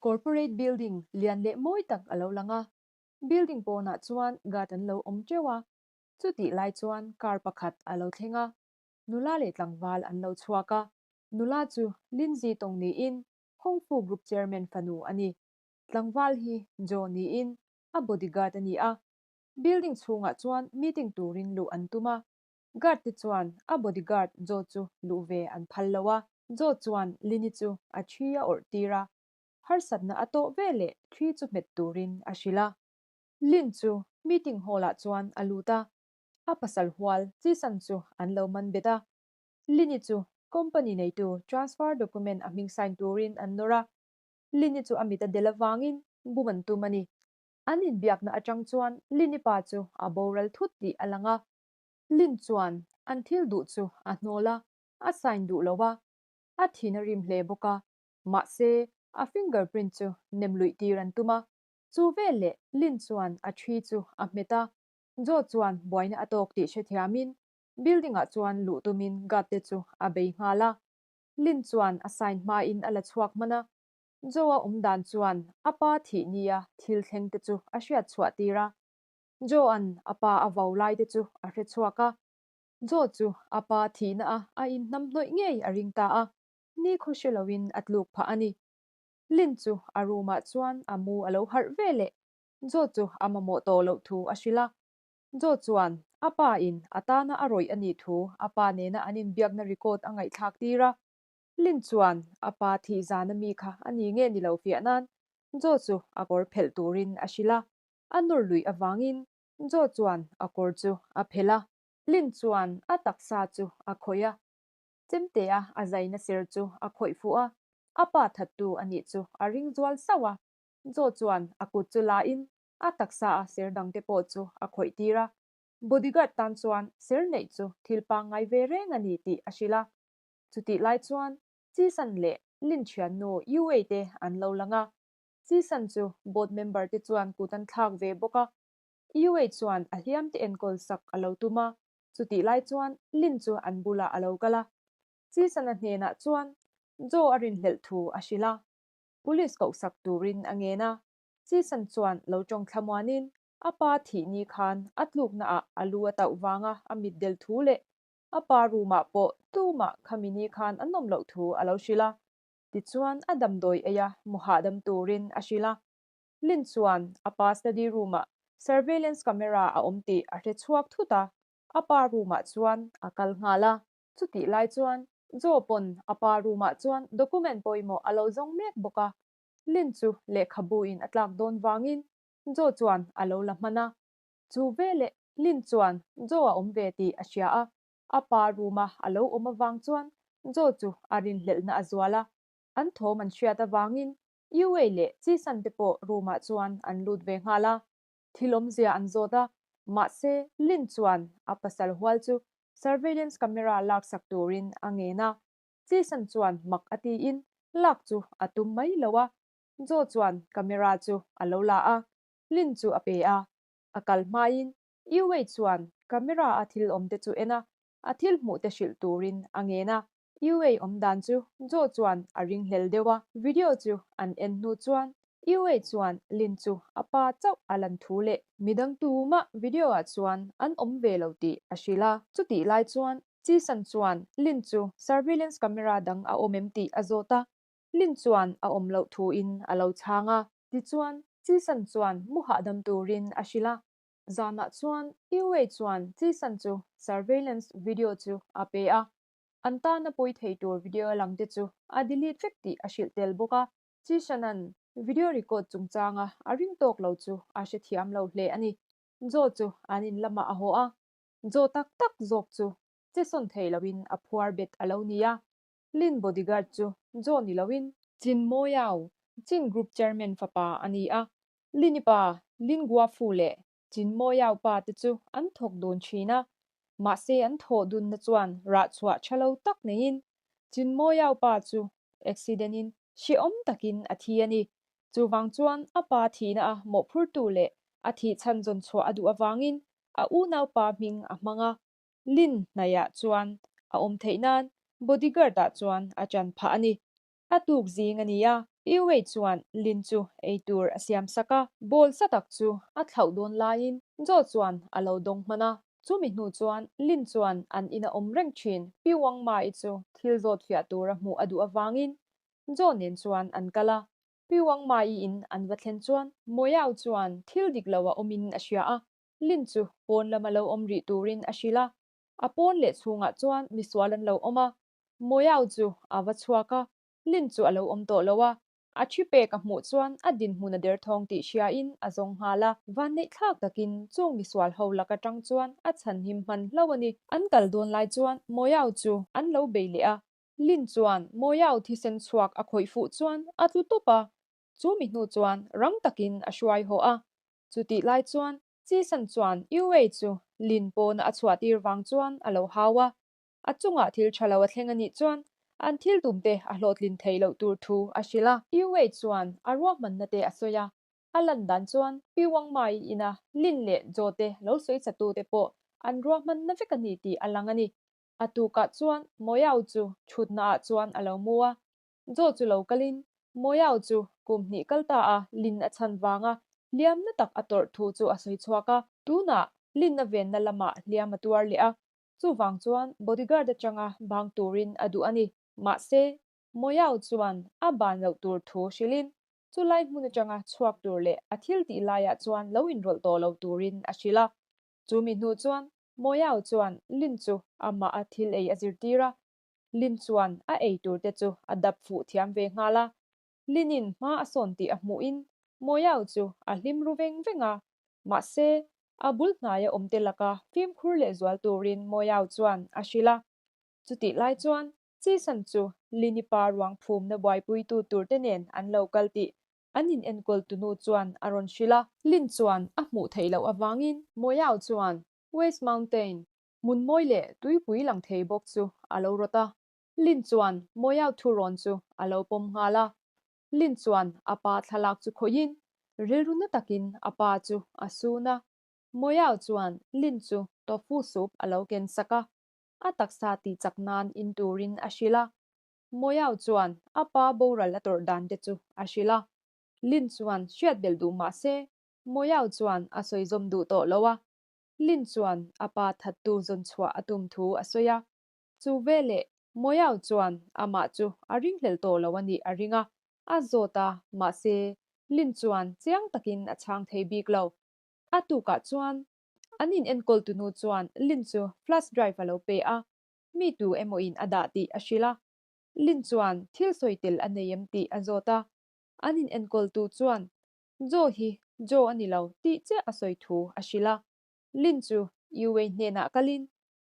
Corporate building lian leh mawi tak a lo lang a, building pawnah chuan guard an lo awm teuh a, chutih lai chuan car pakhat a lo thleng a, nula leh tlangval an lo chhuak a, nula chu Lindsay tawng niin Hongfu Group Chairman fanu a ni. Tlangval hi Joe niin a bodyguard a ni a, building chhungah chuan meeting turin luh an tum a, guard te chuan a bodyguard Joe chu luh ve an phal lo a, Joe chuan Lini chu a thi a awrh tir a, harsatna a tawh ve leh thi chu hmet turin a hrilh a. Lin chu meeting hall ah chuan a lut a, a pasal hual Chisan chu an lo man bet a, Lini chu company neitu transfer document a hming sign turin an nawr a, Lini chu a mit a del avangin bum an tum a ni. An inbiakna atang chuan Lini pa chu a boral thut tih a lang a. Lin chuan an thil duh chu a hnawl a, a sign duh lo a, a thin a rim hle bawk a. Mahse, a fingerprint chu nem luih tir an tum a. Chu veleh Lin chuan a thi chu a hmet a, Joe chuan buaina a tawk tih hrethiamin building-ah chuan luh tumin guard te chu a bei nghal a. Lin chuan a sign hmain a la chhuak hman a, Joe-a awm dan chuan a pa thih nia thil thleng te chu a hriat chhuah tir a. Joe-a'n a pa a vau lai te chu a hre chhuak a. Joe chu a pa thihna a a inhnam hnawih ngei a ring ta a, ni khaw hre loin a tluk phah a ni. Lin chu a room-ah chuan a mu a lo harh ve leh. Joe chu a mamawh tawh loh thu a hrilh a. Joe chuan a pa in a tana a rawih a nih thu a pa nena an inbiakna record a ngaihthlak tir a. Lin chuan a pa thih zana mi kha a ni nge ni lo fiah nan Joe chu a kawr phelh turin a hrilh a. A nawr luih avangin Joe chuan a kawr chu a phelh a. Lin chuan a taksa chu a khawih a. Chemtea a zaina ser chu a khawih fuh a, a pa thattu a nih chu a ring zual sauh a. Joe chuan a kut chu la in a taksa a ser dangte pawh chu a khawih tir a. Bodyguard tan chuan ser neih chu thil pangngai ve reng a ni tih a hrilh a. Chutih lai chuan Chisan leh Lin thiannu Yuei te an lo lang a. Chisan chu board member te chuan kut an thlak ve bawk a. Yuei chuan a hliam te enkawl sak a lo tum a. Chutih lai chuan Lin chu an bulah a lo kal a. Chisana hnenah chuan Joe a rinhlelh thu a hrilh a. Police kohsak turin a ngen a. Chisan chuan lo tawng thlamuanin a pa thih ni khan a tluknaah a lu a tauh vanga a mitdel thu leh a pa room-ah pawh tumah khami ni khan an awm loh thu a lo hrilh a. Tichuan a damdawi ei a mu hahdam turin a hrilh a. Lin chuan a pa study room-ah surveillance camera a awm tih a hre chhuak thut a, a pa room-ah chuan a kal nghal a. Chutih lai chuan Joe pawn a pa room-ah chuan document pawimawh a lo zawng mek bawk a. Lin chu lehkhabu in a tlak dawn vangin Joe chuan a lo la hman a. Chu veleh Lin chuan Joe a awm ve tih a hria a, a pa room-a a lo awm avang chuan Joe chu a rinhlelhna a zual a. An thawm an hriat avangin Yuei leh Chisan te pawh room-ah chuan an lut ve nghal a. Thil awmzia an zawt a, mahse Lin chuan a pasal hual chu surveillance camera laksak turin a ngen a. Chisan chuan mak a tiin lak chu a tum mai lo a, Joe chuan camera chu a lo la a, Lin chu a pe a. A kal hmain Yuei chuan camera a thil awm te chu en a, a thil hmuh te hrilh turin a ngen a. Yuei awm dan chu Joe chuan a ringhlel deuh a, video chu an en hnu chuan Yuei chuan Lin chu a pa chauh a lan thu leh midang tumah video ah chuan an awm ve lo tih a hrilh a. Chutih lai chuan Chisan chuan Lin chu surveillance camera dang a awm em tih a zawt a, Lin chuan a awm loh thu in a lo chhang a. Tichuan Chisan chuan mu hahdam turin a hrilh a. Zanah chuan Yuei chuan Chisan chu surveillance video chu a pe a, an tana pawi thei tur video lang te chu a delete vek tih a hrilh tel bawk a. Chishanan video record chungchanga a ring tawk lo chu a hrethiam lo hle a ni. Joe chu an in lamah a haw a, Joe tak tak zawk chu che sawn thei loin a phuar bet a lo ni a. Lin bodyguard chu Joe ni loin Chin Moyao, Chin Group Chairman fapa a ni a. Lin-i pa, Lin Guafu leh Chin Moyao pa te chu an thawk dun thin a, mahse an thawh dunna chuan rah chhuah tha lo tak neiin Chin Moyao pa chu accident in hrehawm takin a thi a ni. Chuvang chuan a pa thihna a mawhphurtu leh a thih chhan zawn chhuah a duh avangin a unaupa hming a hmang a, Lin hnaihah chuan a awm theih nan bodyguard ah chuan a ṭan phah a ni. A tuk zing a ni a, Yu Wei chuan Lin chu ei tur a siam sak a, bowl sa tak chu a thlauh dawn laiin Joe chuan a lo dawng hman a. Chumi hnu chuan Lin chuan an ina awm reng thin Pi Wang Ma-i chu thil zawt fiah tura hmuh a duh avangin Joe nen chuan an kal a. Pi Wang Ma-i in an va thlen chuan Moyao chuan thil dik lo a awmin a hria a, Lin chu pawn lama lo awm rih turin a hrilh a. A pawn leh chhungah chuan misual an lo awm a, Moyao chu a va chhuak a, Lin chu a lo awm tawh lo a, a thi pek a hmuh chuan a dinhmun a derthawng tih hriain a zawng nghal a. Vanneih thlak takin chung misual ho lak atang chuan a chhanhim hman hlauh a ni. An kal dawn lai chuan Moyao chu an lo bei leh a, Lin chuan Moyao thisen chhuak a khawih fuh chuan a tlu tawp a, chu mi hnu chuan rang takin a hruai haw a. Chutih lai chuan Chisan chuan Yuwei chu Lin pawna a chhuah tir vang chuan a lo hau a, A chungah thil tha lo a thleng a nih chuan an thil tumte a hlawhtlin theih loh tur thu a hrilh a. Yu Wei chuan a ruahmanna te a sawi a, a lan dan chuan Pi Wang Mai ina Lin leh Joe te lo sawi chatute pawh an ruahmanna vek a ni tih a lang a ni. A tukah chuan Moyao chu thutnaah chuan a lo mu a, Joe chu lo kalin Moyao chu kum hnih kal ta a Lin a chhan vanga hliamna tak a tawrh thu chu a sawi chhuak a. Tunah Lin a venna lamah hliam a tuar leh a, Chuvang chuan bodyguard atanga bang turin a duh a ni. Mahse, Moyao chuan a ban loh tur thu hrilhin chulai hmun atanga chhuak tur leh a thil tih laiah chuan lo inrawlh tawh lo turin a hrilh a. Chumi hnu chuan Moyao chuan Lin chu amah a thil ei a zirtir a. Lin chuan a ei tur te chu a dap fuh thiam ve nghal a. Linin hma a sawn tih a hmuhin Moyao chu a hlim ru veng veng a. Mahse, A bul hnaia awmte laka fimkhur lehzual turin Moyao chuan a hrilh a. Chutih lai chuan Chisan chu Lini pa ruang phumna buaipuitu turte nen an lo kal tih an inenkawl tunu chuan a rawn hrilh a. Lin chuan a hmuh theih loh avangin Moyao chuan West Mountain hmun mawi leh tuipui lang thei bawk chu a lo rawt a. Lin chuan Moyao thurawn chu a lo pawm nghal a. Lin chuan a pa thlalak chu khawihin rilru na takin a pa chu a sun a. Moyao chuan Lin chu tofu soup a lo ken sak a, a taksa tih chak nan in turin a hrilh a. Moyao chuan a pa boral a tawrh dan te chu a hrilh a. Lin chuan hriat belh duh mah se Moyao chuan a sawi zawm duh tawh lo a. Lin chuan a pa thattu zawn chhuah a tum thu a sawi a. Chu veleh Moyao chuan amah chu a ringhlel tawh lo a nih a ring a, a zawt a, mahse Lin chuan chiang takin a chhang thei bik lo. A tukah chuan an in enkawl tunu chuan Lin chu flash drive a lo pe a, mi tu emaw in a dah tih a hrilh a. Lin chuan thil sawi tel a nei em tih a zawt a, an in enkawl tu chuan Joe hi Joe a ni lo tih chiah a sawi thu a hrilh a. Lin chu Yuwei hnenah kalin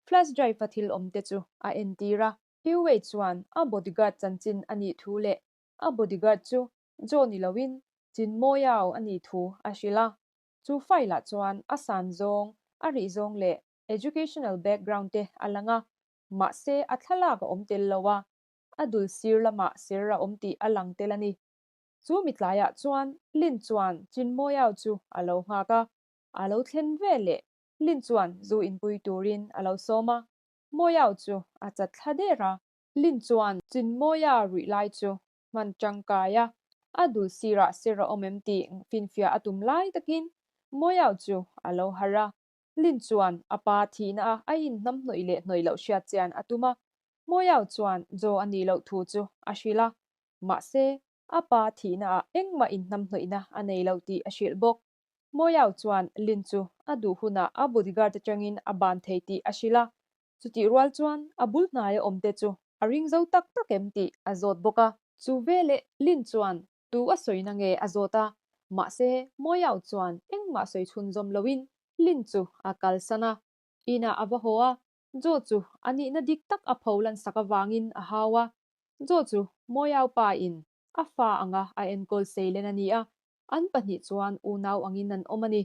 Flash drive a thil awm te chu a entir a. Huey chuan a bodyguard chanchin a nih thu leh a bodyguard chu Joe ni loin Chin Moyao a nih thu a hrilh a. Chu file ah chuan a san zawng, a rih zawng leh educational background te a lang a, mahse a thlalak a awm tel lo a, a dul sir lamah ser a awm tih a lang tel a ni. Chu mitlaiah chuan Lin chuan Chin Moyao chu a lo nghak a, a lo thlen veleh Lin chuan zu inpui turin a lo sawm a, Moyao chu a chat thla der a. Lin chuan Chinmawia ruih lai chu hman tangkai a, a dul sirah ser a awm em tih finfiah a tum lai takin Moyao chu a lo harh a. Lin chuan a pa thihna a a inhnamhnawih leh hnawih loh hriat chian a tum a, Moyao chuan Joe a nih loh thu chu a hrilh a, mahse a pa thihna ah engmah inhnamhnawihna a nei lo tih a hrilh bawk. Moyao chuan Lin chu a duh hunah a bodyguard atangin a ban thei tih a hrilh a, chutih rual chuan a bul hnaia awmte chu a ring zo tak tak em tih a zawt bawk a. Chu veleh Lin chuan tu a sawina nge a zawt a, mahse Moyao chuan engmah sawi chhunzawm loin Lin chu a kalsan a. Inah a va haw a, Joe chu a nihna dik tak a pho lansak avangin a hau a, Joe chu Moyao pa in a fa anga a enkawl seilen a ni a, An pahnih chuan unau angin an awm a ni.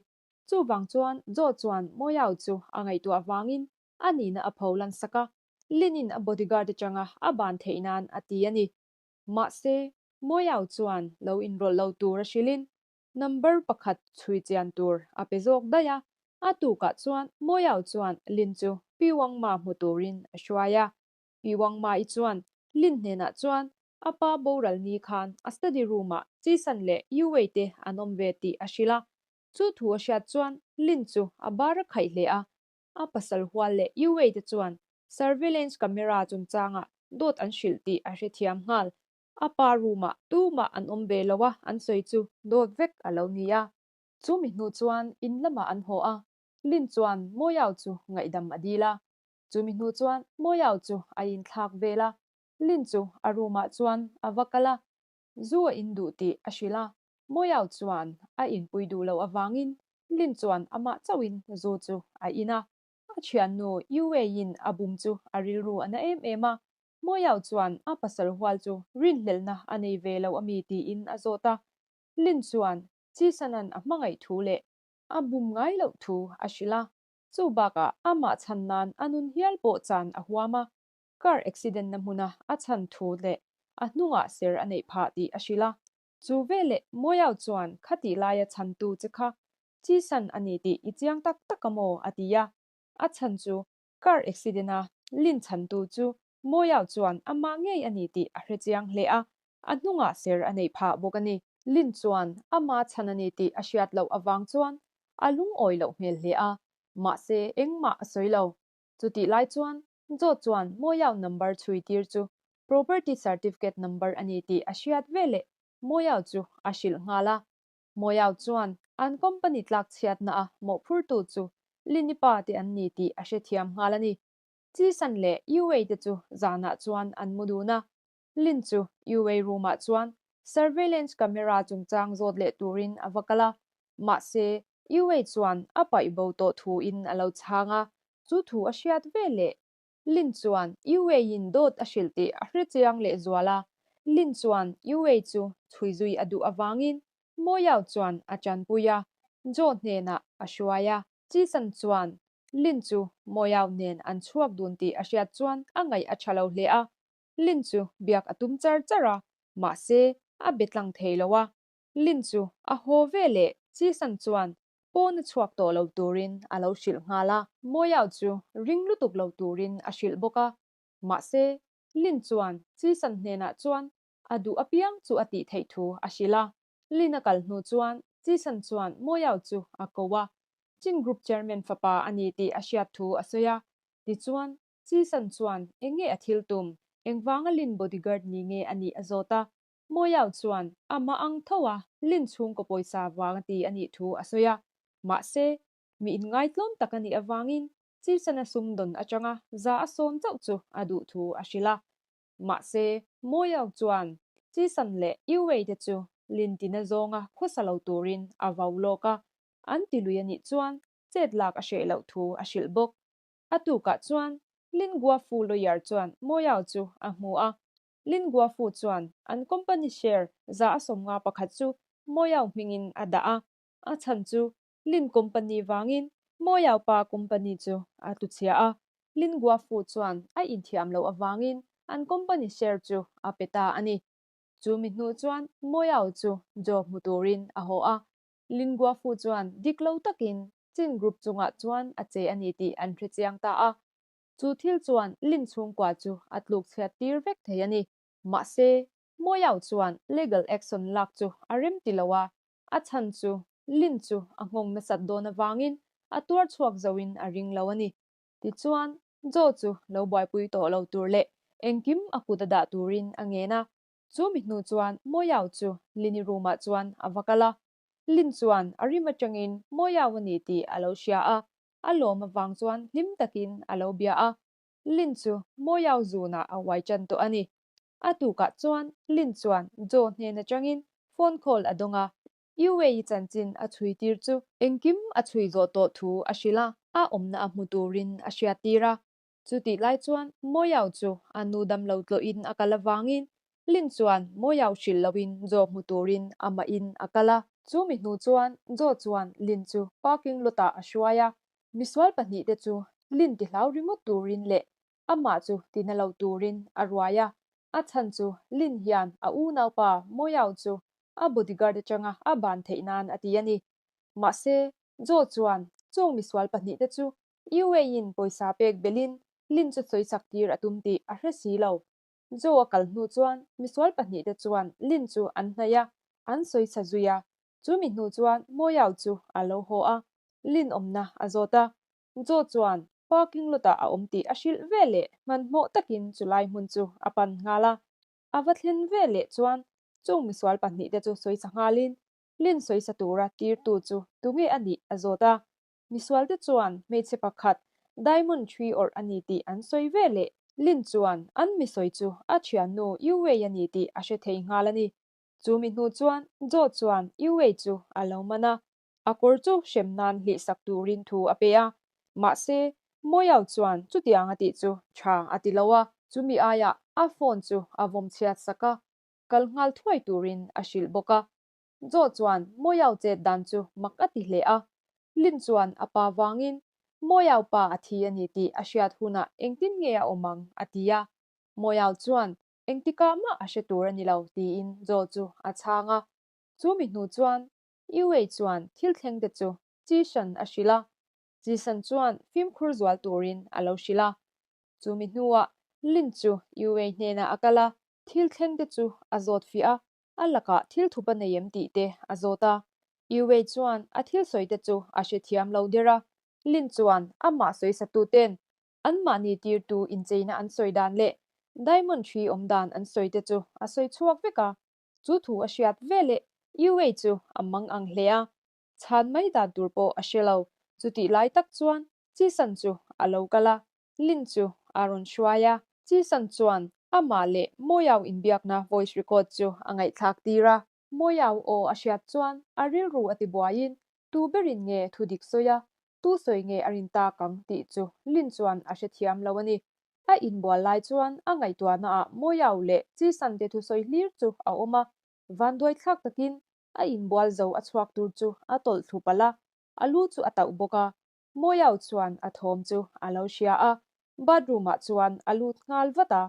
Chuvang chuan Joe chuan Moyao chu a ngaihtuah vangin a nihna a pho lansak a, Lin-in a bodyguard atanga a ban theih nan a ti a ni. Mahse, Moyao chuan lo inrawlh lo tur a hrilhin number pakhat chhui chian tur a pe zawk daih a. A tukah chuan Moyao chuan Lin chu Pi Wangma hmu turin a hruai a. Pi Wangma-i chuan Lin hnenah chuan. A pa boral ni khan a study room-ah Chisan leh Yuwei te an awm ve tih a hrilh a. Chu thu a hriat chuan Lin chu a bar a khaih hle a. A pasal hual leh Yuwei te chuan surveillance camera chungchangah dawt an hrilh tih a hrethiam nghal. A pa room-ah tumah an awm ve lo a an sawi chu dawt vek a lo ni a. Chumi hnu chuan in lamah an haw a, Lin chuan Moyao chu ngaihdam a dil a. Chumi hnu chuan Moyao chu a inthlak vel a, Lin chu a room ah chuan a va kal a, zu a in duh tih a hrilh a. Moyao chuan a inpui duh loh avangin Lin chuan amah chauhin zu chu a in a. A thiannu Yuei-in a bum chu a rilru a na em em a, Moyao chuan a pasal hual chu rinhlelhna a nei ve lo ami tiin a zawt a. Lin chuan Chisanan a hmangaih thu leh a bum ngai loh thu a hrilh a, chu bakah amah chhan nan a nun hial pawh chan a huam a, car accident na hmuna a chhan thu leh a hnungah ser a neih phah tih a hrilh a. Chu veleh Moyao chuan khatih laia chhantu che kha Chisan a ni tih i chiang tak tak a maw? a ti a, a chhan chu car accident a Lin chhantu chu Moyao chuan amah ngei a ni tih a hre chiang hle a, a hnungah ser a neih phah bawk a ni. Lin chuan ama chhan a ni tih a hriat loh avang chuan a lungawi loh hmel hle a, mahse engmah a sawi lo. Chutih lai chuan Joe chuan Moyao number chhui tir chu property certificate number a ni tih a hriat veleh Moyao chu a hrilh nghal a. Moyao chuan an company tlak chhiatna a mawhphurtu chu Lin-i pa te an ni tih a hrethiam nghal a ni. Chisan leh Yuwei te chu zanah chuan an mu dun a, Lin chu Yuwei room-ah chuan surveillance camera chungchang zawt leh turin a va kal a, mahse Yuwei chuan a paih bo tawh thuin a lo chhang a, chu thu a hriat ve leh. Lin chuan Yuwei-in dawt a hrilh tih a hre chiang leh zual a, Lin chuan Yuwei chu chhui zui a duh avangin Moyao chuan a tanpui a, Joe hnenah a hruai a. Chisan chuan Lin chu Moyao nen an chhuak dun tih a hriat chuan a ngaih a tha lo hle a, Lin chu biak a tum char char a, mahse a be tlang thei lo a. Lin chu a haw ve leh Chisan chuan pawn a chhuak tawh lo turin a lo hrilh nghal a. Moyao chu ring lutuk lo turin a hrilh bawk a, mahse Lin chuan Chisan hnenah chuan a duh apiang chu a tih theih thu a hrilh a. Lin a kal hnu chuan Chisan chuan Moyao chu a ko a, Chin Group Chairman fapa a ni tih a hriat thu a sawi a. Tichuan, Chisan chuan eng nge a thil tum, engvanga Lin bodyguard ni nge a nih a zawt a. Moyao chuan amah ang tho a Lin chhungkaw pawisa vang a ti a nih thu a sawi a. Mahse, mi inngaitlawm tak a nih avangin Chisan a sumdawn atanga za a sawn chauh chu a duh thu a hrilh a. Mahse, Moyao chuan Chisan leh Yuwei te chu Lin tina zawnga khawsa lo turin a vau lawk a, an ti lui a nih chuan chet lak a hreh loh thu a hrilh bawk. A tukah chuan Lin Guofu lawyer chuan Moyao chu a hmu a, Lin Guofu chuan an company share 151 chu Moyao hmingin a dah a, a chhan chu Lin company vangin Moyao pa company chu a tluchhia a, Lin Guofu chuan a inthiam loh avangin an company share chu a pe ta a ni. Chu mi hnu chuan Moyao chu Joe hmu turin a haw a, Lin Guofu chuan dik lo takin Chin Group chungah chuan a che a ni tih an hre chiang ta a. Chu thil chuan Lin chhungkua chu a tluk chhiat tir vek thei a ni. Mahse, Moyao chuan legal action lak chu a rem ti lo a, a chhan chu Lin chu a nghawng nasat dawn avangin a tuar chhuak zoin a ring lo a ni. Tichuan, Joe chu lo buaipui tawh lo tur leh engkim a kut a dah turin a ngen a. Chu mi hnu chuan Moyao chu Lin-i room-ah chuan a va kal a. Lin chuan a rim atangin Moyao a ni tih a lo hria a, a lawm avang chuan hlim takin a lo bia a. Lin chu Moyao zunah a uai tan tawh a ni. A tukah chuan Lin chuan Joe hnen atangin phone call a dawng a, UAE chanchin a chhui tir chu engkim a chhui zawh tawh thu a hrilh a, a awmna a hmu turin a hriattir a. Chutih lai chuan Moyao chu a nu damlo tlawhin a kal avangin Lin chuan Moyao hrilh loin Joe hmu turin amahin a kal a. Chu mi hnu chuan Joe chuan Lin chu parking lot-ah a hruai a, misual pahnihte chu Lin ti hlau ringawt turin leh amah chu tina lo turin a ruai a. A chhan chu Lin hian a unaupa Moyao chu a bodyguard atanga a ban theih nan a ti a ni. Mahse, Joe chuan chung misual pahnihte chu UAE-in pawisa pek belhin Lin chu sawisak tir a tum tih a hre si lo. Joe a kal hnu chuan misual pahnihte chuan Lin chu an hnaih a, an sawi chha zui a. Chu mi hnu chuan Moyao chu a lo haw a, Lin awmna a zawt a. Joe chuan parking lot ah a awm tih a hrilh ve leh hmanhmawh takin chulai hmun chu a pan nghal a. A va thlen ve leh chuan chung misual pahnihte chu sawi chha nghalin Lin sawisa tura tirtu chu tunge a nih a zawt a. Misualte chuan hmeichhe pakhat Diamond ṭhui awrh a ni tih an sawi ve leh. Lin chuan an mi sawi chu a ṭhiannu Yu Wei a ni tih a hre thei nghal a ni. Chu mi hnu chuan Joe chuan Yu Wei chu a lo man a, a kawr chu hrem nan hlihsak turin thu a pe a. Mahse, Moyao chuan chutiang a tih chu ṭha a ti lo a. Chumi aiah a phone chu a vawm chhiat sak a, kal nghal thuai turin a hrilh bawk a. Joe chuan Moyao chet dan chu mak a ti hle a. Lin chuan a pa vangin Moyao pa a thi a ni tih a hriat hunah engtin nge a awm ang a ti a. Moyao chuan engtikah mah a hre tur a ni lo tiin Joe chu a chhang a. Chu mi hnu chuan Yuei chuan thil thleng te chu Chishan a hrilh a. Chishan chuan fimkhur zual turin a lo hrilh a. Chu mi hnuah Lin chu Yuei hnenah a kal a, thil thleng te chu a zawt fiah a. A lakah thil thup a nei em tih te a zawt a. Yuei chuan a thil sawi te chu a hrethiam lo der a. Lin chuan amah sawi satu ten anmahni tirtu incheina an sawi dan leh diamond ṭhi awm dan an sawi te chu a sawi chhuak vek a. Chu thu a hriat veleh Yuei chu a mang ang hle a. Chhan mai dan tur pawh a hre lo. Chutih lai tak chuan Chisan chu a lo kal a. Lin chu a rawn hruai a, Chisan chuan amah leh Moyao inbiakna voice record chu a ngaihthlak tir a. Moyao aw a hriat chuan a rilru a tibuaiin tu berin nge thu dik sawi a, tu sawi nge a rin tak ang tih chu Lin chuan a hrethiam lo a ni. A inbual lai chuan a ngaihtuahnaah Moyao leh Chisan te thusawi hlir chu a awm a, vanduaithlak takin a inbual zo a chhuak tur chu a tawlh thlu palh a, a lu chu a tauh bawk a. Moyao chuan a thawm chu a lo hria a, bathroom ah chuan a lut nghal vat a.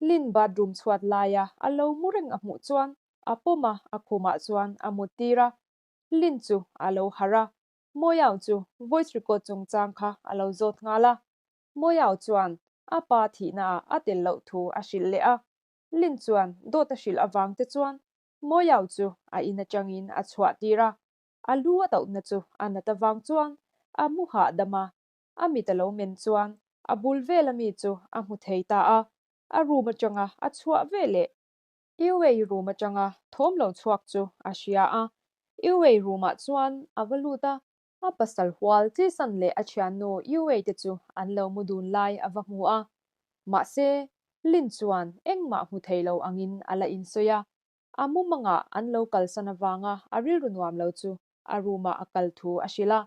Lin bathroom chhuat laia a lo mu reng a hmuh chuan a pawm a, a khumah chuan a mut tir a. Lin chu a lo harh a, Moyao chu voice record chungchang kha a lo zawt nghal a. Moyao chuan a pa thihna ah a tel loh thu a hrilh leh a. Lin chuan dawt a hrilh avang te chuan Moyao chu a in atangin a chhuah tir a. A lu a tauhna chu a nat avang chuan a mu hahdam a, a mit a lo men chuan a bul vel ami chu a hmu thei ta a, a room atanga a chhuah veleh Yuei room atanga thawm lo chhuak chu a hria a, Yuei room ah chuan a va lut a, a pasal hual Chisan leh a thiannu Yuei te chu an lo mu dun lai a va hmu a, mahse Lin chuan engmah hmu thei lo angin a la insawi a, A mumangah an lo kalsan avanga a rilru nuam lo chu a room-ah a kal thu a hrilh a,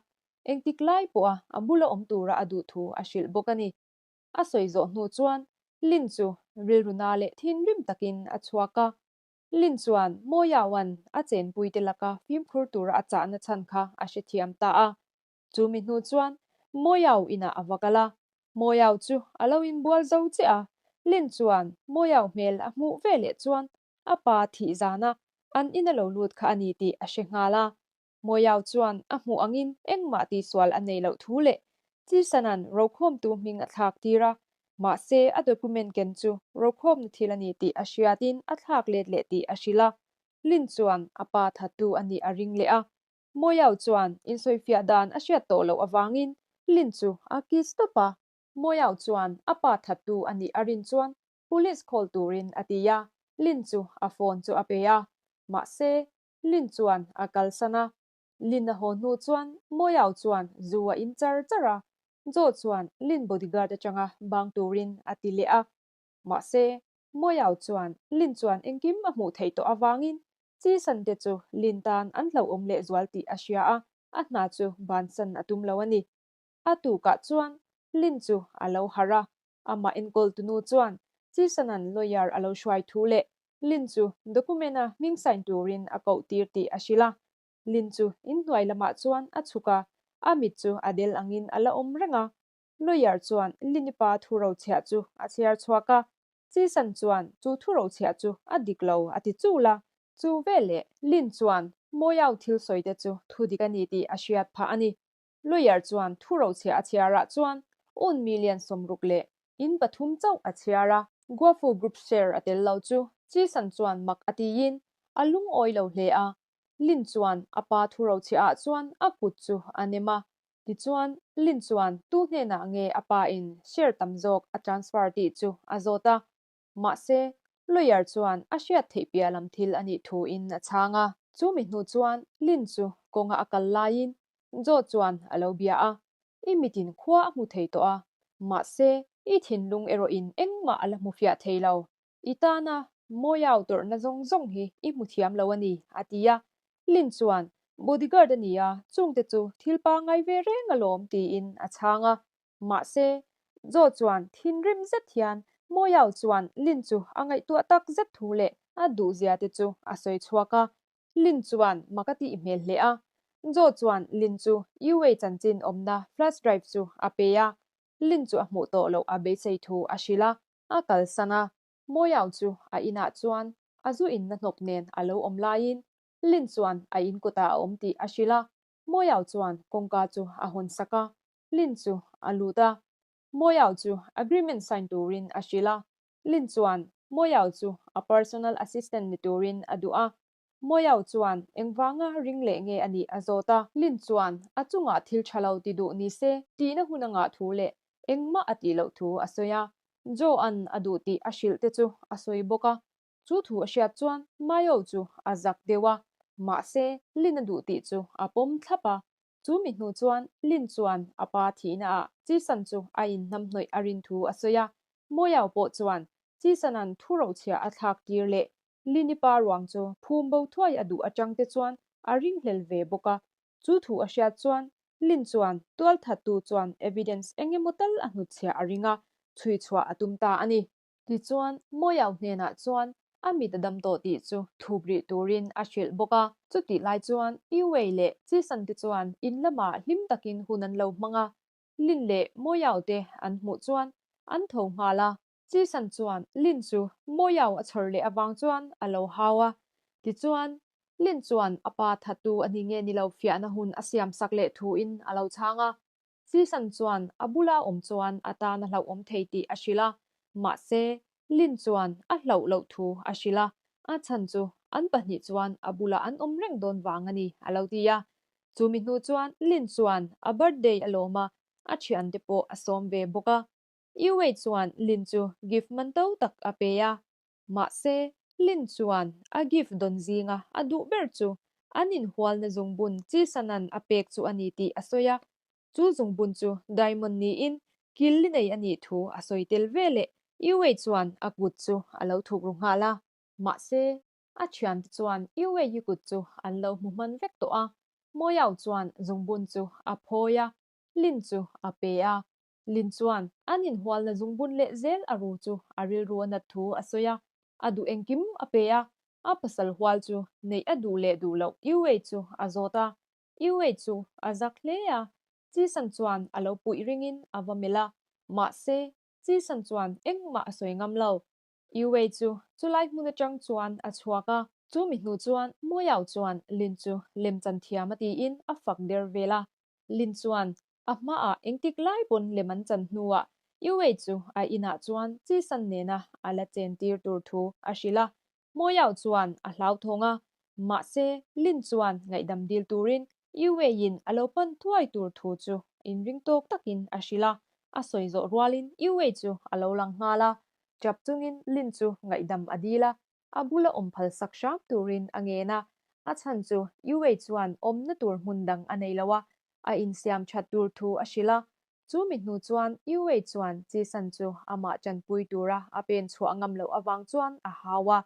engtik lai pawha a bula awm tura a duh thu a hrilh bawk a ni. A sawi zawh hnu chuan Lin chu rilru na leh thinrim takin a chhuak a. Lin chuan Mawiaua'n a chenpuite laka fimkhur tura a chahna chhan kha a hrethiam ta a. Chu mi hnu chuan Mawiau inah a va kal a, Mawiau chu a lo inbual zo chiah a, Lin chuan Mawiau hmel a hmuh veleh chuan a pa thih zana an in a lo lut kha a ni tih a hre nghal a. Mawiau chuan a hmuh angin engmah tihsual a nei loh thu leh Chisanan rokhawmtu hming a thlak tir a, mahse a document ken chu rokhawmna thil a ni tih a hriatin a thlak let leh tih a hrilh a. Lin chuan a pa thattu a nih a ring leh a, Moyao chuan insawifiah dan a hriat tawh loh avangin Lin chu a kiss tawp a. Moyao chuan a pa thattu a nih a rin chuan police call turin a ti a, Lin chu a phone chu a pe a. Mahse, Lin chuan a kalsan a. Lin a haw hnu chuan Moyao chuan zu a in char char a, Joe chuan Lin bodyguard atanga bang turin a ti leh a. Mahse, Moyao chuan Lin chuan engkim a hmuh theih tawh avangin Chisan te chu Lin tan an hlauhawm lehzual tih a hria a, a hna chu bansan a tum lo a ni. A tukah chuan Lin chu a lo harh a, amah enkawl tunu chuan Chisanan lawyer a lo hruai thu leh Lin chu document-a hming sign turin a koh tir tih a hrilh a. Lin chu inhnuai lamah chuan a chhuk a, a mit chu a del angin a la awm reng a. Lawyer chuan Lin-i pa thu rochhiah chu a chhiar chhuak a, Chisan chuan chu thu rochhiah chu a dik lo a ti chul a. Chu veleh Lin chuan Moyao thil sawi te chu thu dik a ni tih a hriat phah a ni. Lawyer chuan thu rochhiah a chhiarah chuan un million 60 leh in pathum chauh a chhiar a. Guofu Group share a tel lo chu Chi-san chuan mak a tiin a lungawi lo hle a. Lin chuan a pa thu rochhiah ah chuan a kut chu a nem a. Tichuan, Lin chuan tu hnenah nge a pa in share tam zawk a transfer tih chu a zawt a. Mahse, lawyer chuan a hriat theih piah lam thil a nih thu in a chhang a. Chu mi hnu chuan Lin chu kawnga a kal laiin Joe chuan a lo bia a, I mitin khua a hmu thei tawh a, mahse i thinlung erawh in engmah a la hmu fiah thei lo. I tana Moyao tawrhna zawng zawng hi i hmu thiam lo a ni, a ti a. Lin chuan, Bodyguard a ni a, chungte chu thil pangngai ve reng alawm, tiin a chhang a. Mahse, Joe chuan thinrim zet hian Moyao chuan Lin chu a ngaihtuah tak zet thu leh a duhzia te chu a sawi chhuak a. Lin chuan mak a tih hmel hle a. Joe chuan Lin chu Yuwei chanchin awmna flash drive chu a pe a. Lin chu a hmuh tawh loh a beisei thu a hrilh a, a kalsan a. Moyao chu a inah chuan a zu inna hnawp nen a lo awm laiin Lin chuan a in kutah a awm tih a hrilh a. Moyao chuan kawngka chu a hawn sak a, Lin chu a lut a. Moyao chu agreement sign turin a hrilh a. Lin chuan Moyao chu a personal assistant ni turin a duh a. Moyao chuan engvanga ring leh nge a nih a zawt a. Lin chuan a chungah thil tha lo ti duh ni se tihna hun a ngah thu leh engmah a tih loh thu a sawi a. Joe-a'n a duh tih a hrilh te chu a sawi bawk a. Chu thu a hriat chuan Mayo chu a zak deuh a, mahse Lin a duh tih chu a pawm thlap a. Chu mi hnu chuan Lin chuan a pa thihna ah Chisan chu a inhnamhnawih a rin thu a sawi a. Moyao pawh chuan Chisan-a'n thu rochhiah a thlak tir leh Lin-i pa ruang chu phum bo thuai a duh atang te chuan a ringhlel ve bawk a. Chu thu a hriat chuan Lin chuan tualthattu chuan evidence eng emaw tal a hnutchhiah a ring a, chhui chhuah a tum ta a ni. Tichuan, Moyao hnenah chuan a mit a dam tawh tih chu thup rih turin a hrilh bawk a. Chutih lai chuan Yuwei leh Chisan te chuan in lamah hlim takin hun an lo hmang a. Lin leh Moyao te an hmuh chuan an tho nghal a. Chisan chuan Lin chu Moyao a chhawr leh avang chuan a lo hau a. Tichuan, Lin chuan a pa thattu a ni nge ni lo fiahna hun a siamsak leh thuin a lo chhang a. Chisan chuan a bula awm chuan a tan a hlauhawm thei tih a hrilh a, mahse, Lin chuan a hlauh loh thu a hrilh a, a chhan chu an pahnih chuan a bulah an awm reng dawn vang a ni, a lo ti a. Chumi hnu chuan Lin chuan a birthday a lawm a, a thiante pawh a sawm ve bawk a. Yuwei chuan Lin chu gift man to tak a pe a, Mahse, Lin chuan a gift dawn zinga a duh ber chu an inhualna zungbun Chisanan a pek chu a ni tih a sawi a. Chu zungbun chu diamond niin kil li nei a nih thu a sawi tel ve leh Yuwei chuan a kut chu a lo thuk ru nghal a. Mahse, a thiante chuan Yuwei kut chu an lo hmu hman vek tawh a. Moyao chuan zungbun chu a phawi a, Lin chu a pe a. Lin chuan an inhualna zungbun leh zel a ru chu a rilru a nat thu a sawi a, a duh engkim a pe a, a pasal hual chu neih a duh leh duh loh Yuwei chu a zawt a, Yuwei chu a zak hle a, Chisan chuan a lo puih ringin a va melh a, mahse Chisan chuan engmah a sawi ngam lo. Yuwei chu chulai hmun atang chuan a chhuak a, chu mi hnu chuan Moyao chuan Lin chu lemchan thiam a tiin a fak der vel a, Lin chuan A hmaah engtik lai pawn lem an chan hnuah Yuwei chu a inah chuan Chisan nena a la chen tir tur thu a hrilh a. Moyao chuan a hlauthawng a, mahse Lin chuan ngaihdam dil turin Yuwei-in a lo pan thuai tur thu chu inring tawk takin a hrilh a. A sawi zawh rualin Yuwei chu a lo lang nghal a, chap chungin Lin chu ngaihdam a dil a, a bula awm phal sak hram turin a ngen a, a chhan chu Yuwei chuan awmna tur hmun dang a nei lo a, a insiam that tur thu a hrilh a. Chu mi hnu chuan Yuwei chuan Chisan chu amah tanpui tura a pen chhuah ngam loh avang chuan a hau a.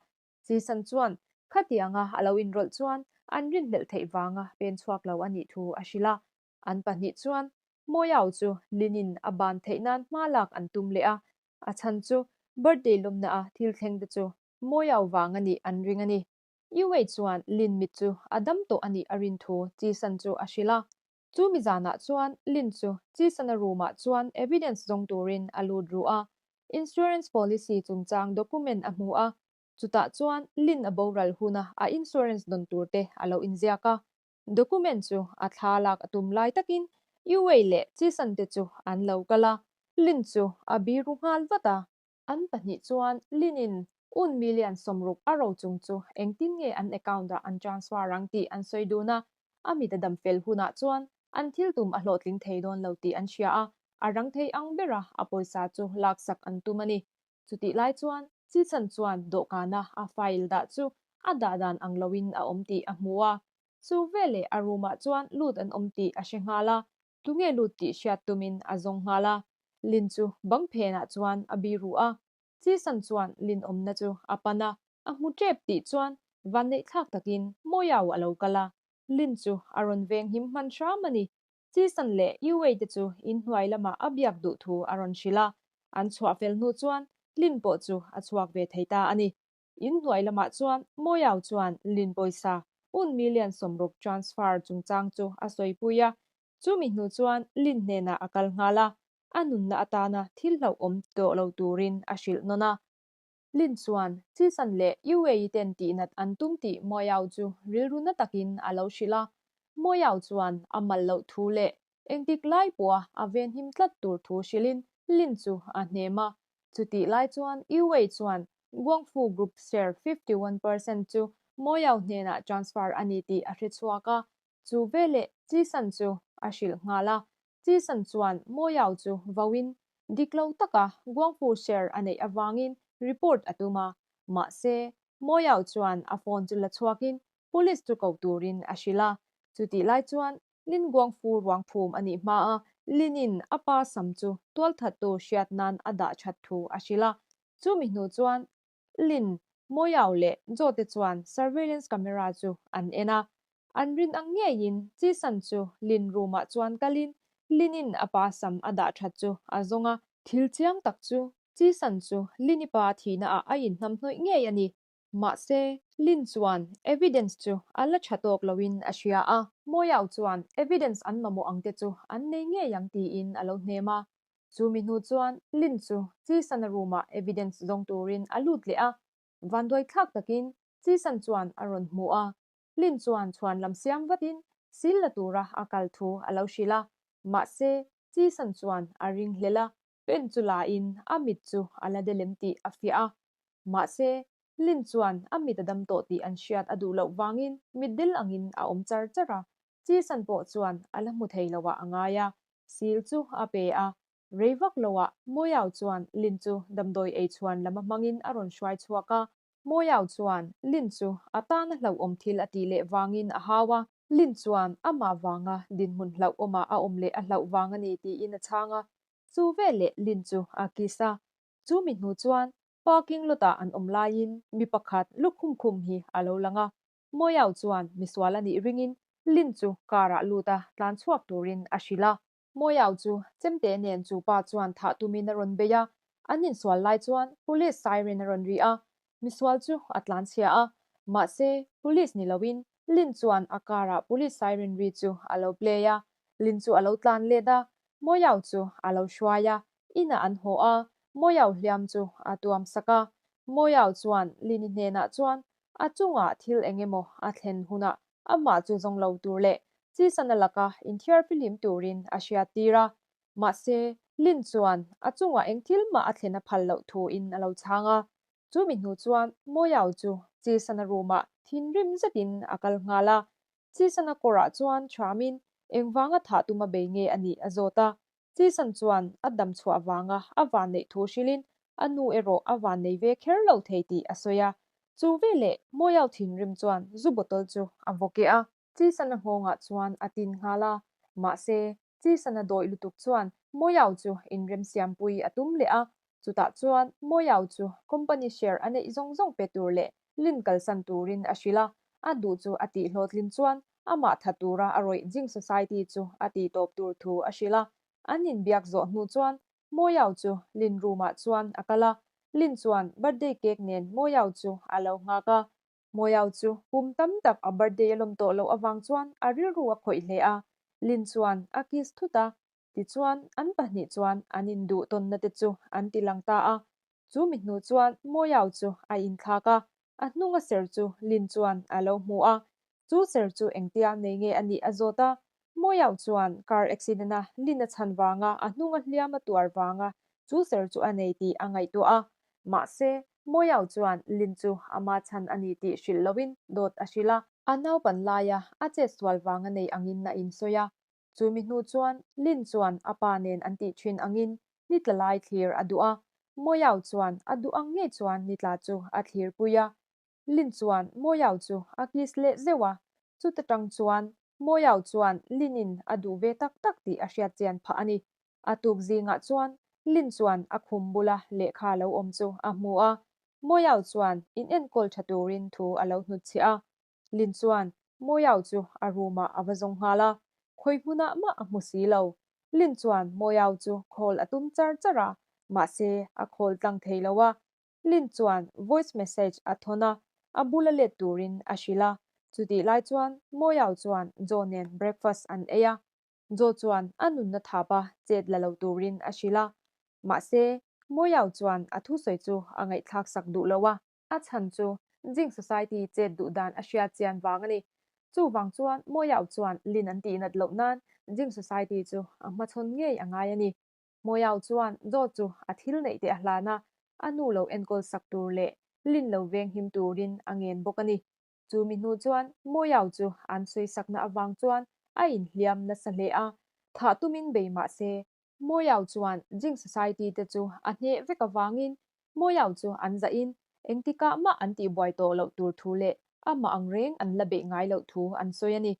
Chisan chuan khatianga a lo inrawlh chuan an rinhlelh theih vanga pen chhuak lo a nih thu a hrilh a. An pahnih chuan Moyao chu Linin a ban theih nan hma lak an tum leh a, a chhan chu birthday lawmna a thil thleng te chu Moyao vang a nih an ring a ni. Yuwei chuan Lin mit chu a dam tawh a nih a rin thu Chisan chu a hrilh a. Chu mi zanah chuan Lin chu Chisana room ah chuan evidence zawng turin a lut ru a. Insurance policy chungchang document a hmu a, chutah chuan Lin a boral huna a insurance dawn tur te a lo inziak a. Document chu a thla lak a tum lai takin Yuwei leh Chisan te chu an lo kal a, Lin chu a biru nghal vat a. An pahnih chuan Lin-in un million 60 a ro chung chu engtin nge an account-ah an transfer ang tih an sawi dun a, a mit a dam fel hunah chuan an thil tum a hlawhtling thei dawn lo tih an hria a, a rang thei ang bera a pawisa chu laksak an tum a ni. Chutih lai chuan Chichen chuan dawhkana a file dah chu a dah dan ang loin a awm tih a hmu a. Chu veleh a room-ah chuan lut an awm tih a hre nghal a, tunge lut tih hriat tumin a zawng nghal a. Lin chu bang phenah chuan a biru a. Chisan chuan Lin awmna chu a pan a, a hmu tep tih chuan vanneihthlak takin Moyao a lo kal a. Lin chu a rawn venghim hman hram a ni. Chisan leh Yuwei te chu inhnuai lamah a biak duh thu a rawn hrilh a, an chhuah fel hnu chuan Lin pawh chu a chhuak ve thei ta a ni. Inhnuai lamah chuan Moyao chuan Lin pawisa un million 60 transfer chungchang chu a sawipui a, chumi hnu chuan Lin hnenah a kal nghal a, a nunna atana thil hlauhawm tawh lo turin a hrilh nawn a. Lin chuan Chisan leh UAE ten tihnat an tum tih Moyao chu rilru na takin a lo hrilh a. Moyao chuan a mal loh thu leh engtik lai pawha a venhim tlat tur thu hrilhin Lin chu a hnem a. Chutih lai chuan UAE chuan Guangfu Group share 51% chu Moyao hnenah transfer a ni tih a hre chhuak a. Chu veleh Chisan chu a hrilh nghal a. Chisan chuan Moyao chu vauin dik lo taka Guangfu share a neih avangin report a tum a. Mahse, Moyao chuan a phone chu la chhuakin police chu ko turin a hrilh a. Chutih lai chuan Lin Guangfu ruang phum a nih hma a, Lin-in a pa sam chu tualthattu hriat nan a dah that thu a hrilh a. Chumi hnu chuan Lin, Moyao leh Joe te chuan surveillance camera chu an en a. An rin ang ngeiin Chisan chu Lin room-ah chuan kalin Lin-in a pa sam a dah that chu a zawng a. Thil chiang tak chu Chisan chu Lin-i pa thihnaah a inhnamhnawih ngei a ni. Mahse, Lin chuan evidence chu a la tha tawk loin a hria a. Moyao chuan evidence an mamawh ang te chu an nei ngei ang tiin a lo hnem a. Chumi hnu chuan Lin chu Chisan-a room-ah evidence zawng turin a lut leh a. Vanduai thlak takin Chisan chuan a rawn hmu a. Lin chuan chhuan lam siam vatin sil la tura a kal thu a lo hrilh a. Mahse, Chisan chuan a ring hlel a, pen chu lain a mit chu a la delem tih a fiah a. Mahse, Lin chuan a mit a dam tawh tih an hriat a duh loh vangin mitdel angin a awm char char a. Chisan pawh chuan a la hmu thei loah a ngai a, sil chu a pe a. Rei vak loah Moyao chuan Lin chu damdawi ei chhuan lam a hmangin a rawn hruai chhuak a. Moyao chuan Lin chu a tana hlauhawm thil a tih leh vangin a hau a. Lin chuan amah vanga dinhmun hlauhawmah a awm leh a hlauh vang a ni tiin a chhang a. Chu veleh Lin chu a kiss a. Chu mi hnu chuan parking lot-ah an awm laiin mi pakhat lukhum khum hi a lo lang a. Moyao chuan misual a nih ringin Lin chu car-ah lut a tlan chhuak turin a hrilh a. Moyao chu chemte nen chu pa chuan thah tumin a rawn bei a, an insual lai chuan police siren a rawn ri a, misual chu a tlan chhia a. Mahse, police ni loin Lin chuan a car-ah police siren ri chu a lo play a, Lin chu a lo tlan let a, Moyao chu a lo hruai a, inah an haw a, Moyao hliam chu a tuam sak a. Moyao chuan Lin-i hnenah chuan a chungah thil eng emaw a thlen hunah amah chu zawng lo tur leh Chisana laka inthiar fihlim turin a hriat tir a. Mahse, Lin chuan a chungah eng thil mah a thlen a phal loh thuin a lo chhang a. Chumi hnu chuan Moyao chu Chisana room-ah thinrim zetin a kal nghal a. Chisana kawrah chuan ṭhamin engvanga thah tuma bei nge a nih a zawt a. Chisan chuan a dam chhuah vanga a van neih thu hrilhin a nu erawh a van nei ve kher lo thei tih a sawi a. Chu veleh Moyao thinrim chuan zu bottle chu a vaw keh a. Chisana nghawngah chuan a tin nghal a. Mahse, Chisana dawih lutuk chuan Moyao chu inremsiampui a tum leh a. Chutah chuan Moyao chu company share a neih zawng zawng pe tur leh Lin kalsan turin a hrilh a. A duh chu a tih hlawhtlin chuan amah tha tura a rawih Jing Society chu a tih tawp tur thu a hrilh a. An inbiak zawh hnu chuan Moyao chu Lin room-ah chuan a kal a. Lin chuan birthday cake nen Moyao chu a lo nghak a. Moyao chu kum tam tak a birthday a lawm tawh loh avang chuan a rilru a khawih hle a. Lin chuan a kiss thut a. Tichuan, an pahnih chuan an induh tawnna te chu an ti lang ta a. Chu mi hnu chuan Moyao chu a inthlak a, a hnunga ser chu Lin chuan a lo hmu a. Chu ser chu engtia nei nge a nih a zawt a. Moyao chuan car accident-a Lin a chhan vanga a hnunga hliam a tuar vanga chu ser chu a nei tih a ngaihtuah a. Mahse, Moyao chuan Lin chu ama chhan a ni tih hrilh loin dawt a hrilh a. A naupan laia a chetsual vang a nei angin a insawi a. Chumi hnu chuan Lin chuan a pa nen an tih thin angin ni tla lai thlir a duh a. Moyao chuan a duh ang ngei chuan ni tla chu a thlirpui a. Lin chuan Moyao chu a kiss leh zeuh a. Chuta tang chuan Moyao chuan Lin-in a duh ve tak tak tih a hriat chian phah a ni. A tuk zingah chuan Lin chuan a khum bula lehkha lo awm chu a hmu a. Moyao chuan in enkawl tha turin thu a lo hnutchhiah a. Lin chuan Moyao chu a room-ah a va zawng nghal a, khawi hmunah mah a hmu si lo. Lin chuan Moyao chu call a tum char char a, mahse a call tlang thei lo a. Lin chuan voice message a thawn a, a bula let turin a hrilh a. Chutih lai chuan Moyao chuan Joe nen breakfast an ei a. Joe chuan a nunna thapa chet la lo turin a hrilh a. Mahse, Moyao chuan a thusawi chu a ngaihthlak sak duh lo a. A chhan chu Jing Society chet duh dan a hriat chian vang a ni. Chuvang chuan Moyao chuan Lin an tih nat loh nan Jing Society chu a hmachhawn ngei a ngai a ni. Moyao chuan Joe chu a thil neih te a hlan a, a nu lo enkawl sak tur leh Lin lo venghim turin a ngen bawk a ni. Chu mi hnu chuan Moyao chu an sawisakna avang chuan a inhliam nasa hle a, thah tumin bei mah se Moyao chuan Jing Society te chu a hneh vek avangin Moyao chu an zahin engtikah mah an tihbuai tawh loh tur thu leh amah ang reng an la beih ngai loh thu an sawi a ni.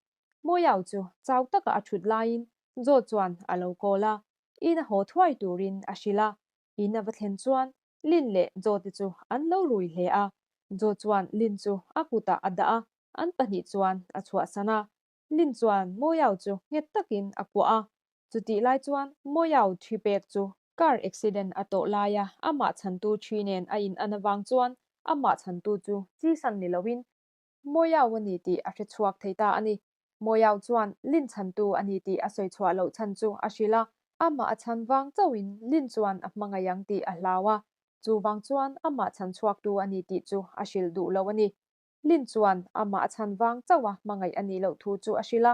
Moyao chu chau taka a thut laiin Joe chuan a lo call a, in a haw thuai turin a hrilh a. In a va thlen chuan Lin leh Joe te chu an lo rui hle a, Joe chuan Lin chu a kutah a dah a, an pahnih chuan a chhuahsan a. Lin chuan Moyao chu nghet takin a kuah a, chutih lai chuan Moyao thi pek chu car accident a tawh laia amah chhantu thi nen a in an avang chuan amah chhantu chu chi san ni loin Moyao a ni tih a hre chhuak thei ta a ni. Moyao chuan Lin chhantu a ni tih a sawi chhuah loh chhan chu a hrilh a, amah a chhan vang chauhin Lin chuan a hmangaih ang tih a hlau a, chuvang chuan amah chhan chhuaktu a ni tih chu a hrilh duh lo a ni. Lin chuan amah a chhan vang chauha hmangaih a nih loh thu chu a hrilh a,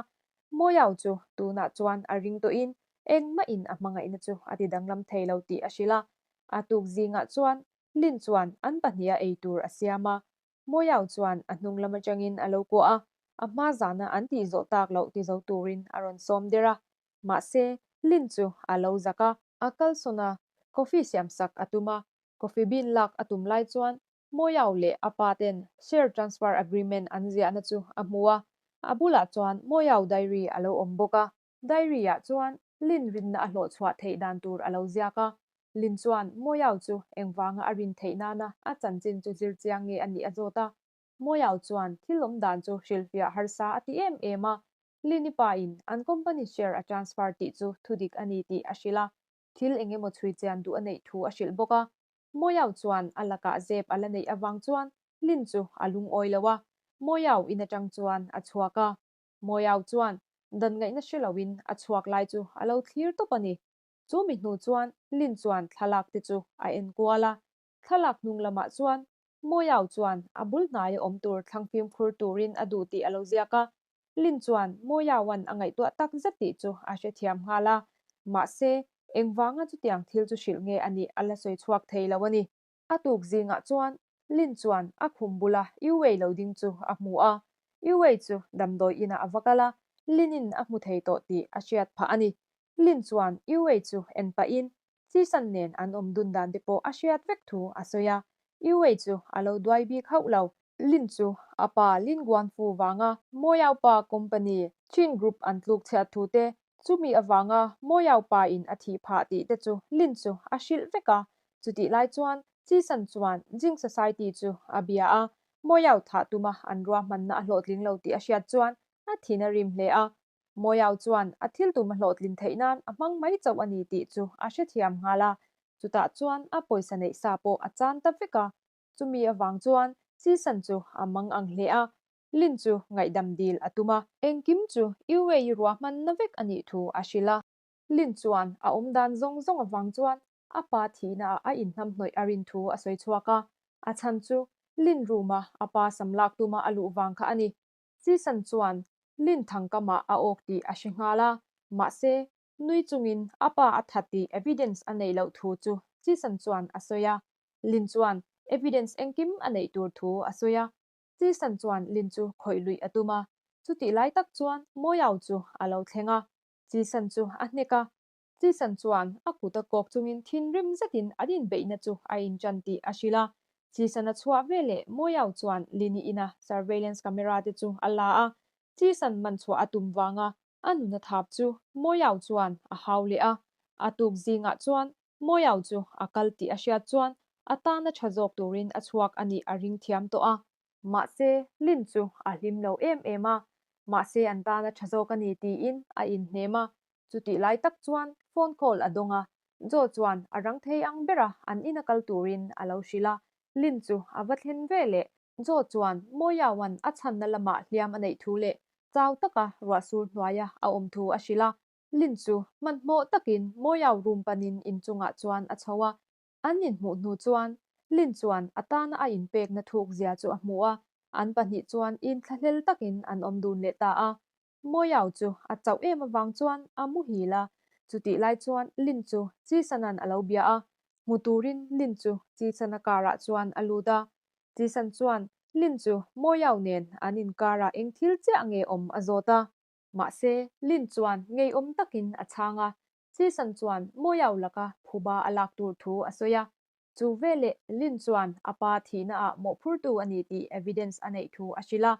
Moyao chu tunah chuan a ring tawhin engmahin a hmangaihna chu a ti danglam thei lo tih a hrilh a. A tuk zingah chuan Lin chuan an pahniha ei tur a siam a, Moyao chuan a hnung lam atangin a lo kuah a, a hma zana an tih zawh tak loh ti zo turin a rawn sawm der a. Mahse, Lin chu a lo zak a. A kalsawn a, coffee siamsak a tum a, coffee bean lak a tum lai chuan Moyao leh a pa ten share transfer agreement an ziahna chu a hmu a, a bulah chuan Moyao diary a lo awm bawk a. Diary ah chuan Lin rinna a hlawh chhuah theih dan tur a lo ziak a, Lin chuan Moyao chu engvanga a rin theih nana a chanchin chu zir chiang nge a nih a zawt a. Moyao chuan thil awm dan chu hrilhfiah harsa a ti em em a, Lin i pa in an company share a transfer tih chu thudik a ni tih a hrilh a, thil eng emaw chhui chian duh a neih thu a hrilh bawk a. Moyao chuan a lakah zep a la neih avang chuan Lin chu a lungawi lo a, Moyao in atang chuan a chhuak a. Moyao chuan dan ngaihna hre loin a chhuak lai chu a lo thlir tawp a ni. Chu mi hnu chuan Lin chuan thlalak te chu a en kual a, thlalak hnung lamah chuan Moyao chuan a bul hnaia awm tur thlang fimkhur turin a duh tih a lo ziak a. Lin chuan Moyaoan a ngaihtuah tak zet tih chu a hrethiam nghal a, mahse, engvanga chutiang thil chu hrilh nge a nih a la sawi chhuak thei lo a ni. A tuk zingah chuan Lin chuan a khum bula Yuwei lo ding chu a hmu a, Yuwei chu damdawi inah a va kal a, Lin-in a hmu thei tawh tih a hriat phah a ni. Lin chuan Yuwei chu en pahin Chisan nen an awm dun dan te pawh a hriat vek thu a sawi a, Yuwei chu a lo duai bik hauh lo. Lin chu a pa Lin Guanfu vanga Moyao pa company Chin Group an tluk chhiat thu te, chumi avanga Moyao pa in a thih phah tih te chu Lin chu a hrilh vek a. Chutih lai chuan Chisan chuan Jing Society chu a bia a, Moyao thah tuma an ruahmanna a hlawhtling lo tih a hriat chuan a thin a rim hle a. Moyao chuan a thil tum a hlawhtlin theih nan a hmang mai chauh a ni tih chu a hrethiam nghal a, chutah chuan a pawisa neih sa pawh a chan ta vek a. Chumi avang chuan Chisan chu a mang ang hle a, Lin chu ngaihdam dil a tum a. Engkim chu UAE ruahmanna vek a nih thu a hrilh a. Lin chuan a awmdan zawng zawng avang chuan a pa thihnaah a inhnamhnawih a rin thu a sawi chhuak a, a chhan chu Lin room-a a pa sam lak tuma a luh vang kha a ni. Chisan chuan Lin thangkamah a awk tih a hre nghal a, mahse, nui chungin a pa a that tih evidence a neih loh thu chu Chisan chuan a sawi a. Lin chuan evidence engkim a neih tur thu a sawi a. Chisan chuan Lin chu khawih luih a tum a. Chutih lai tak chuan Moyao chu a lo thleng a. Chisan chu a hnek a. Chisan chuan a kut a kawk chungin thinrim zetin an inbeihna chu a inṭan tih a hrilh a. Chisan a chhuah veleh Moyao chuan Lin-i ina surveillance camera te chu a la a. Chisan man chhuah a tum vanga a nuna thap chu Moyao chuan a hau leh a. A tuk zingah chuan Moyao chu a kal tih a hriat chuan a tana tha zawk turin a chhuak a nih a ring thiam tawh a. Mahse, Lin chu a hlim lo em em a, mahse an tana tha zawk a ni tiin a inhnem a. Chutih lai tak chuan phone call a dawng a, Joe chuan a rang thei ang bera an ina kal turin a lo hrilh a. Lin chu a va thlen ve leh. Joe chuan Moyao-a'n a chhanna lamah hliam a neih thu leh chau taka ruahsur hnuaia a awm thu a hrilh a. Lin chu hmanhmawh takin Moyao room panin inchungah chuan a chho a. An inhmuh hnu chuan Lin chuan a tana a inpekna thuk zia chu a hmu a, an pahnih chuan inthlahlel takin an awm dun leh ta a. Moyao chu a chauh em avang chuan a muhil a, chutih lai chuan Lin chu Chisanan a lo bia a, hmu turin Lin chu Chisana car-ah chuan a lut a. Chisan chuan Lin chu Moyao nen an inkarah eng thil chiah nge awm a zawt a. Mahse, Lin chuan ngeiawm takin a chhang a, Chisan chuan Moyao laka phuba a lak tur thu a sawi a. Chu veleh Lin chuan a pa thihnaah mawhphurtu a ni tih evidence a neih thu a hrilh a.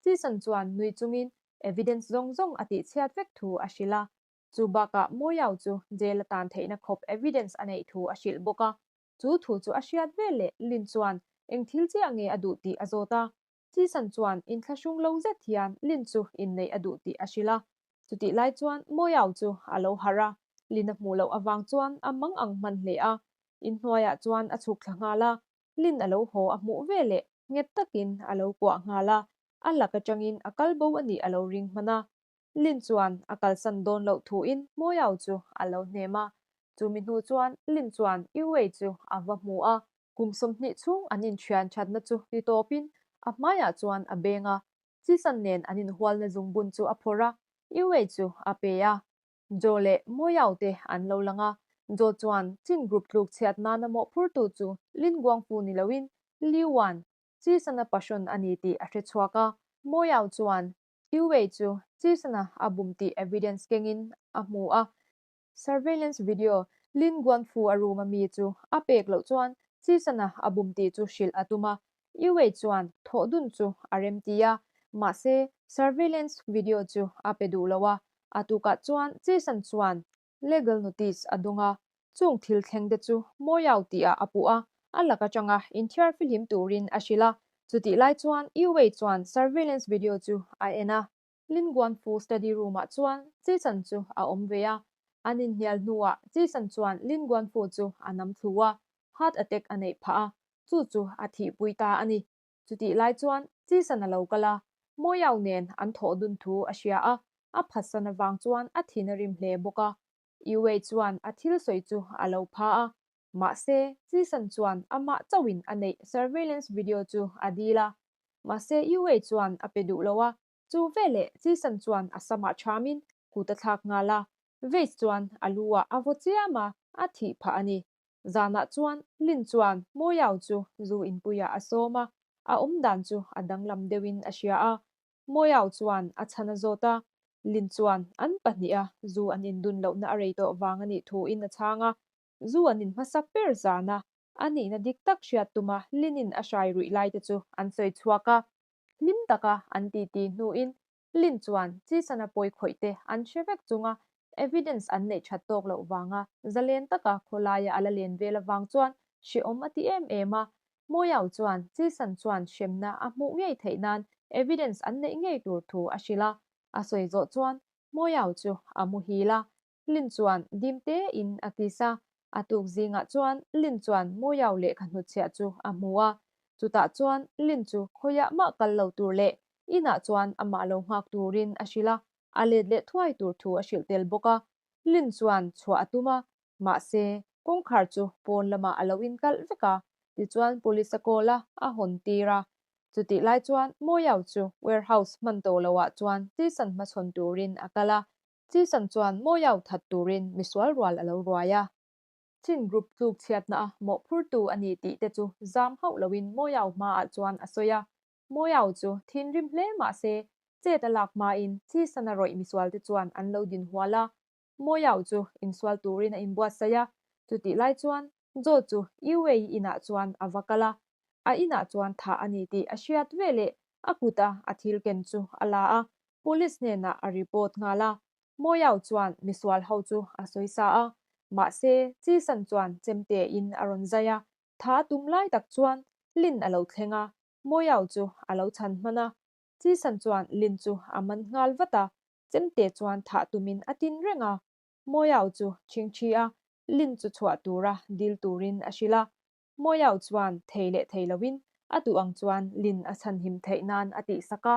Chisan chuan nui chungin evidence zawng zawng a tihchhiat vek thu a hrilh a. Chu bakah Moyao chu jail a tan theihna khawp evidence a neih thu a hrilh bawk a. Chu thu chu a hriat veleh Lin chuan eng thil chiah nge a duh tih a zawt a. Chisan chuan inthlahrung lo zet hian Lin chu inneih a duh tih a hrilh a. Chutih lai chuan Moyao chu a lo harh a, Lin a hmuh loh avang chuan a mang ang hman hle a. Inhnuaiah chuan a chhuk thla nghal a, Lin a lo haw a hmuh veleh nghet takin a lo kuah nghal a, a lak atangin a kal bo a nih a lo ring hman a. Lin chuan a kalsan dawn loh thuin Moyao chu a lo hnem a. Chumi hnu chuan Lin chuan Yuwei chu a va hmu a, Kum 20 chhung an inthian thatna chu ti tawpin a hmaiah chuan a beng a, Chisan nen an inhualna zungbun chu a phawrh a, Yuwei chu a pe a. Joe leh Moyao te an lo lang a, Joe chuan Chin Group tluk chhiat nana mawhphurtu chu Lin Guangfu ni loin Liu Wan, Chisana passion a ni tih a hre chhuak a. Moyao chuan Yuwei chu Chisana a bum tih evidence kengin a hmu a. Surveillance video Lin Guanfu a room a mi chu a pek loh chuan Chisana a bum tih chu hrilh a tum a, Yuwei chuan thawh dun chu a rem ti a, mahse surveillance video chu a pe duh lo a, a tukah chuan Chisan chuan legal notice a dawng a, chung thil thleng te chu Moyao tih ah a puh a, a lak atanga inthiar fihlim turin a hrilh a, chutih lai chuan Yuwei chuan surveillance video chu a en a. Lin Guanfu study room-ah chuan Chisan chu a awm ve a. An inhnial hnuah Chisan chuan Lin Guanfu chu a nam thlu a, heart attack a neih phah a, chu chu a thihpui ta a ni. Chutih lai chuan Chisan a lo kal a, Moyao nen an thawh dun thu a hria a, a phatsan avang chuan a thin a rim hle bawk a. Yuwei chuan a thil sawi chu a lo pha a, mahse Chisan chuan amah chauhin a neih surveillance video chu a dil a, mahse Yuwei chuan a pe duh lo a, Chu veleh Jason chuan a samah thamin kut a thlak nghal a, Vase chuan a lu ah a vaw chiam a, a thih phah a ni. Zanah chuan Lin chuan Moyao chu zu inpuiah a sawm a, a awmdan chu a danglam deuhin a hria a. Moyao chuan a chhan a zawt a, Lin chuan an pahniha zu an indun lohna a rei tawh vang a nih thuin a chhang a, zu an inhmasak ber zana a nihna dik tak hriat tuma Lin-in a hrai ruih laite chu an sawi chhuak a. Hlim taka an titi hnuin Lin chuan Chisana pawi khawih te an hre vek chunga evidence an neih that tawk loh vanga zalen taka khawlaia a la len vel avang chuan hrehawm a ti em em a. Moyao chuan Chisan chuan hremna a hmuh ngei theih nan evidence an neih ngei tur thu a hrilh a. A sawi zawh chuan Moyao chu a muhil a, Lin chuan dim tein a kiss a, a tuk zingah chuan Lin chuan Moyao lehkha hnutchhiah chu a hmu a. Chutah chuan Lin chu khawiah mah kal lo tur leh inah chuan amah lo nghak turin a hrilh a, a let leh thuai tur thu a hrilh tel bawk a. Lin chuan chhuah a tum a, mahse kawngkhar chu pawn lamah a lo inkalh vek a, tichuan police a call a, a hawn tir a. Chutih lai chuan Moyao chu warehouse hman tawh loah chuan Jason hmachhawn turin a kal a, Chisan chuan Moyao that turin misual rual a lo ruai a. Chin Group tluk chhiatna a mawhphurtu a ni tih te chu zam hauh loin Moyao hmaah chuan a sawi a. Moyao chu thinrim hle mah se chet a lak hmain Chisana rawih misualte chuan an lo din hual a. Moyao chu insual turin a inbuatsaih a, chutih lai chuan Joe chu Yuei inah chuan a va kal a. A inah chuan thah a ni tih a hriat veleh a kuta a thil ken chu a la a, police hnenah a report nghal a. Moyao chuan misual ho chu a sawi sa a, mahse Chisan chuan chemte in a rawn zai a, tha a tum lai tak chuan Lin a lo thleng a, Moyao chu a lo chhan hman a. Chisan chuan Lin chu a man nghal vat a, chemte chuan thah tumin a tin reng a. Moyao chu chhingchhi a, Lin chu chhuah tura dil turin a hrilh a. Moyao chuan thei leh thei loin a duh ang chuan Lin a chhanhim theih nan a tihsak a.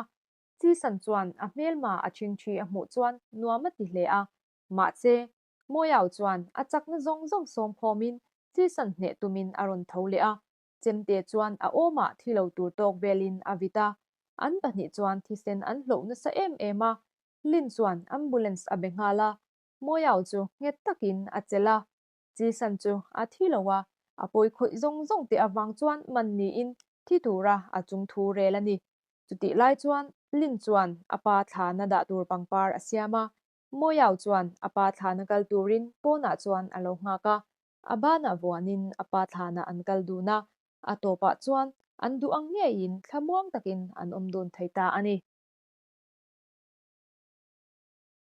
Chisan chuan a hmelma a chhingchhi a hmuh chuan nuam a ti hle a. Mahse, Moyao chuan a chakna zawng zawng sawm khawmin Chisan hneh tumin a rawn tho leh a. Chemte chuan a awmah thi lo tur tawk velin a vit a. An pahnih chuan thisen an hloh nasa em em a. Lin chuan ambulance a be nghal a. Moyao chu nghet takin a chelh a. Chisan chu a thi lo a, a pawi khawih zawng zawng te avang chuan man niin thi tura a chung thu rel a ni. Chutih lai chuan Lin chuan a pa thlana dah tur pangpar a siam a, Moyao chuan a pa thlana kal turin pawnah chuan a lo nghak a, a banah vuanin a pa thlanah an kal dun a, a tawpah chuan an duh ang ngeiin thlamuang takin an awm dun thei ta a ni.